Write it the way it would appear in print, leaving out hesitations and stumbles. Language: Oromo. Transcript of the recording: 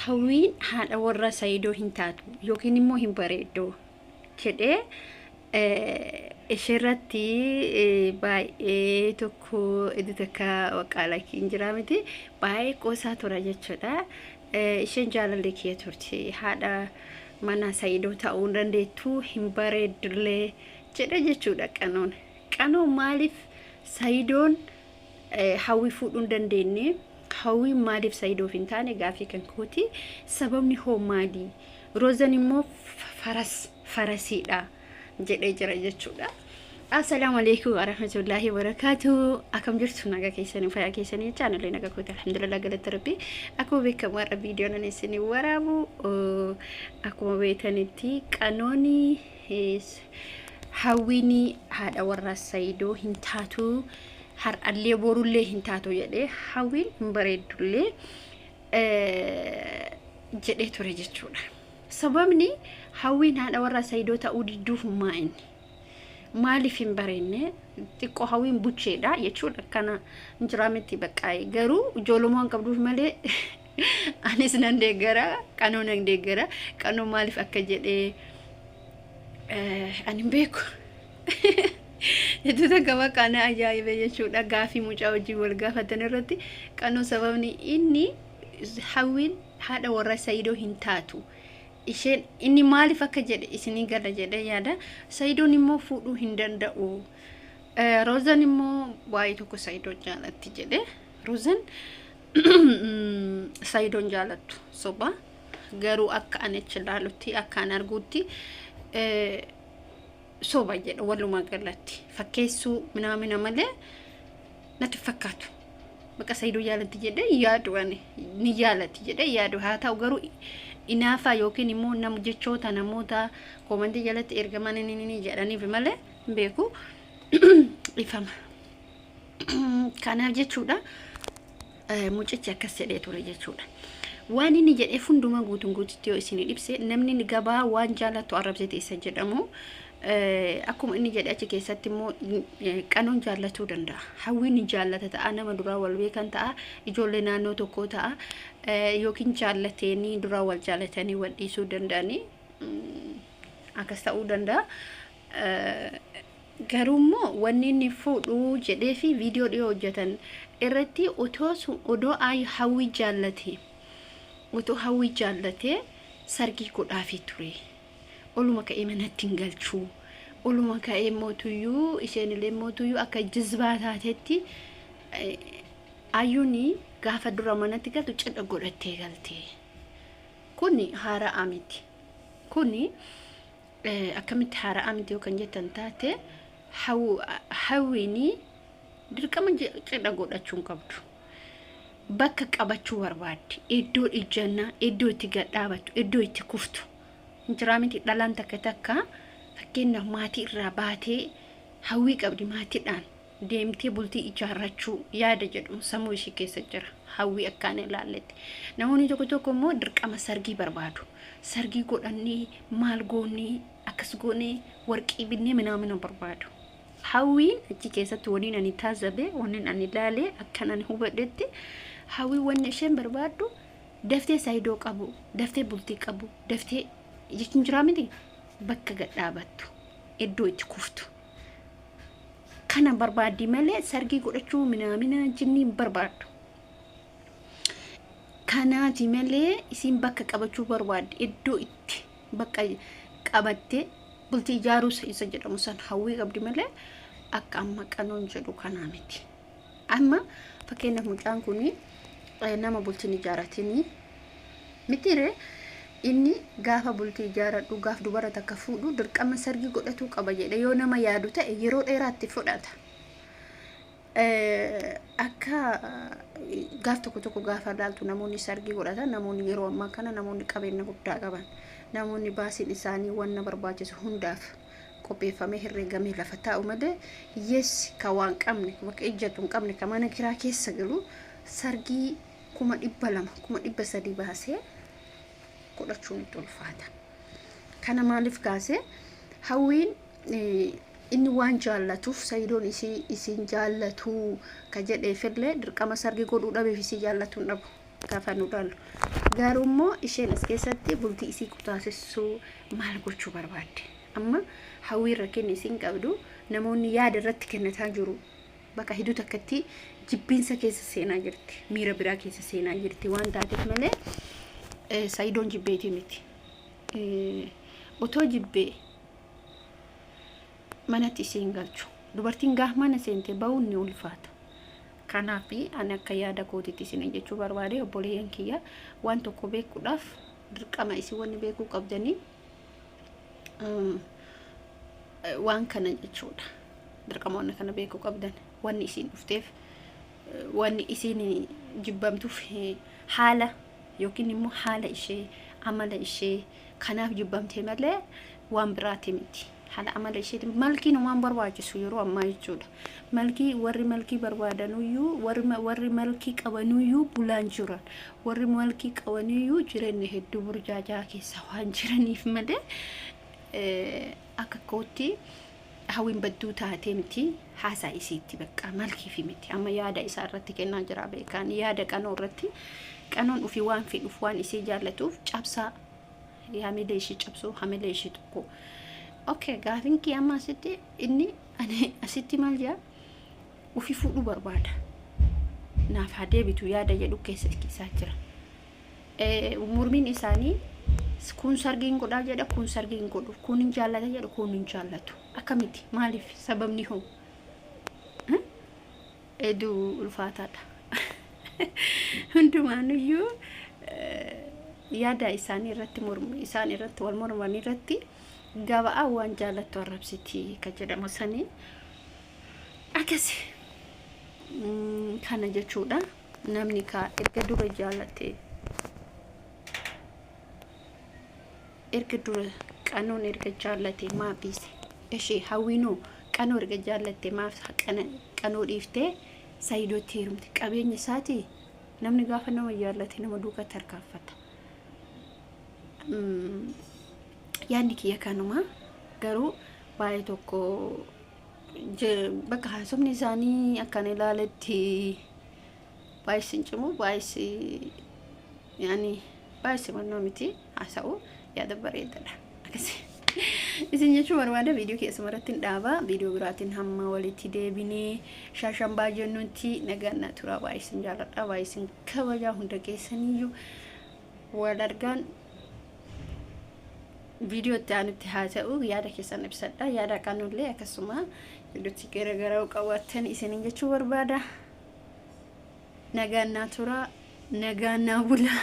Hawwiin haadha warra Sayidoo hin taatu yookiin immoo hin bareeddu jedhee isheerratti baay'ee tokko itti takka waqaala hin jiraa miti baay'ee qoosaa tura jechuudha. Isheen jaalallee kiyya turte haadha mana Sayidoo ta'uu hin dandeettu hin bareeddullee jedhe jechuudha qanoon. Qanoo maaliif Sayidoon Hawwii fuudhuu hin dandeenye? Hawwiin maaliif Sayidoof hin taane gaafii kan kooti. Sababni hoo maali? Roozan immoo faras farasiidha jedhee jira jechuudha. Assalaamu alaikum warahmatullaahi wabarakaatu. Akkam jirtu nagaa keessanii fayyaa keessanii jechaa anallee nagaa kooti alhamdulillah galata rabbi. Akkuma beekamu har'a viidiyoon ani isin waraabu akkuma beektanitti qanooni Hawwiin haadha warraa Sayidoo hin taatu har'allee borullee hin taatu jedhee hawwiin hin bareeddullee jedhee ture jechuudha. Sababni hawwiin haadha warraa Sayidoo ta'uu didduuf maa inni? Maaliif hin bareenne? Xiqqoo hawwiin bucheedha jechuudha. Akkana hin jiraa miti baqqaa'ee garuu ijoollummaa hin qabduuf malee anis nan deeggara qanoo nan deeggara qanoo maaliif akka jedhee ani hin beeku. Hedduu takka bakka na ajaa'ibe jechuudha gaafii mucaa wajjin wal gaafatan irratti qanoo sababni inni hawwiin haadha warra Sayidoo hin taatu. Isheen inni maaliif akka jedhe isinii gala jedhee yaada. Sayidoon immoo fuudhuu hin danda'u. Roozan immoo waa'ee tokko Sayidoo jaalatti jedhe. Roozan Sayidoon jaalattu soba. Garuu akka ani achi ilaalutti akka ani arguutti soba jedha walumaa galatti fakkeessuu minaamina malee natti fakkaatu. Bakka Sayidoo jaalatti jedhee yaadu ani ni jaalatti jedhee yaadu haa ta'u garuu inaafaa yookiin immoo nam jechoota namoota koomantii jalatti ergaman ni jedhaniif malee hin beeku ifama. Kanaaf jechuudha mucichi akkas jedhee ture jechuudha. Waan inni jedheef hundumaa guutuun guututti yoo isin ibse namni gabaa waan jaalattu arrabsite isa jedhamu akkuma inni jedhe achi keessatti immoo qanoon jaallatuu danda'a. Hawwiin ni jaallata ta'a nama duraa wal beekan ta'a ijoollee naannoo tokkoo ta'a yookiin jaallateenii duraa wal jaallatanii wal dhiisuu danda'anii akkas ta'uu danda'a. Garuu immoo wanni inni fuudhu jedhee fi viidiyoo dhiyoo hojjetan irratti otoo odoo hawwii jaallatee otoo hawwii jaallatee sargii godhaafii ture. Oluma ka'ee manatti hin galchuu. Oluma ka'ee mootuyyuu isheen illee mootuyyuu akka jizbaa taatetti ayyuun gaafa dura manatti galtu cidha godhattee galte. Kuni haara'a miti. Kuni akkamitti haara'aa miti yoo kan jettan taate hawwiin dirqama cidha godhachuu hin qabdu. Bakka qabachuu barbaaddi. Iddoo ijjannaa, iddoo itti gad dhaabattu, iddoo itti kuftu. Hin jiraa miti dhalaan takka takka fakkeenyaaf maatii irraa baatee hawwii qabdi maatiidhaan deemtee bultii ijaarrachuu yaada jedhu sammuu ishii keessa jira. Hawwii akkaan ilaalletti. Namoonni tokko tokko immoo dirqama sargii barbaadu. Sargii godhannee maal goonee akkas goonee warqii binnee minaamina barbaadu. Hawwiin achi keessatti waniin ani taazabe waniin ani ilaale akkan ani hubadhetti hawwii wanni isheen barbaaddu daftee saayidoo qabu daftee bultii qabu daftee jechuun jiraa miti bakka gad dhaabattu iddoo itti kuftu. Kana barbaaddi malee sargii godhachuu minaamina jinnii hin barbaaddu. Kanaati malee isiin bakka qabachuu barbaaddi iddoo itti bakka qabattee bultii ijaaruu isa jedhamu san hawwii qabdi malee akka amma qanoon jedhu kanaa miti. Amma fakkeenyaaf mucaan kun nama bultiin ijaaratinii Mitiiree inni gaafa bultii ijaaradhu gaaf dubara takka fuudhu dirqama sargii godhatuu qaba jedhe yoo nama yaadu ta'e yeroo dheeraa itti fudhata. Akka gaaf tokko tokko gaafa laaltu namoonni sargii godhatan namoonni yeroo ammaa kana namoonni qabeenya guddaa qaban namoonni baasiin isaanii wanna barbaachisu hundaaf qopheeffamee herreegamee lafa taa'u malee hiyyeessi ka waan qabne bakka ijjatu hin qabne ka mana kiraa keessa galu sargii 200,000 300,000 baasee godhachuun itti ulfaata. Kana maaliif kaase hawwiin inni waan jaallatuuf sayidoon isii isiin jaallatuu ka jedheefillee dirqama sargii godhuu dhabeef isii jaallatuun dhabu gaafa nu dhaalu. Garuu immoo isheen as keessatti bultii isii kutaasessuu maal gochuu barbaadde? Amma Hawwiin rakkinni isiin qabdu namoonni yaada irratti kennataa jiru. Bakka hedduu takkatti jibbiinsa keessa seenaa jirti. Miira biraa keessa seenaa jirti waan taateef malee Sayidoon jibbeetii miti. Otoo jibbee manatti isii hin galchu. Dubartiin gaaf mana seente bahuun ni ulfaata. Kanaaf ani akka yaada kootitti isin jechuu barbaade, obboleeyyan kiyya, waan tokko beekuudhaaf dirqama isin wanni beekuu qabdanii waan kana jechuudha. Dirqama wanna kana beekuu qabdan, wanni isin dhufteef, wanni isin jibbamtuuf, haala yookiin immoo haala ishee, amala ishee kanaaf jibbamte malee waan biraati miti. Haala amala isheeti. Malkiin waan barbaachisu yeroo ammaa jechuudha. Malkii warri malkii barbaadanuyyuu, warri malkii qabanuyyuu bulaan jiran. Warri malkii qabaniyyuu jireenya hedduu burjaajaa keessa waan jiraniif malee akka kootti Hawwiin badduu taatee miti, haasaa isiitti bakka malkii fi miti. Amma yaada isaa irratti kennaa jira beekaan, yaada Qanoo irratti. Qanoon ofii waan fedhuuf, waan isii jaallatuuf cabsaa hamilee ishii cabsuu, hamilee ishii tuquu. Okay, gaafin kee amma asitti inni ani asitti maal jedha? Ofii fuudhuu barbaada. Naaf haa deebitu yaada jedhu keessa isaa jira. Mormiin isaanii kun sargiin godhaa jedha, kun sargiin godhu, kun hin jaallata jedhu, kun hin jaallatu. Akkamitti? Maaliif? Sababni hoo? Hedduu ulfaataadha. Hundumaanuyyuu yaada isaanii irratti, isaan irratti wal morman irratti gaba'aa waan jaallattu arrabsiti kan jedhamu sanii akkasi kana jechuudha. Namni kaa erga dura jaallate, erga dura Qanoon erga jaallate maaf dhiise? Ishee Hawwiinoo Qanoo erga jaallatte maaf Qanoo dhiiftee Sayidootti heerumte? Qabeenya isaati. Namni gaafa nama jaallate nama duukaa tarkaanfata. Yaadni kiyya kanuma. Garuu baay'ee tokko bakka haasofni isaanii akkan ilaaletti baay'ee sin cimu, baay'ee yaani baay'ee simannoo miti haasa'u, yaada bareedaadha. Akkasii. Isin jechuu barbaada, viidiyoo keessuma irratti hin dhaaba. Viidiyoo biraatiin hamma walitti deebinee shaashambaa jennutti nagaan na tura. Baay'ee isin jaalladha. Baay'ee isin kabajaa hunda keessaniyyuu. Wal argaan viidiyoo itti aanutti haa ta'u, yaada keessan ibsadha. Yaada kanullee akkasuma iddootti garaagaraa qabaattan isiniin jechuu barbaada. Nagaan naa tura. Nagaan naa bulaa.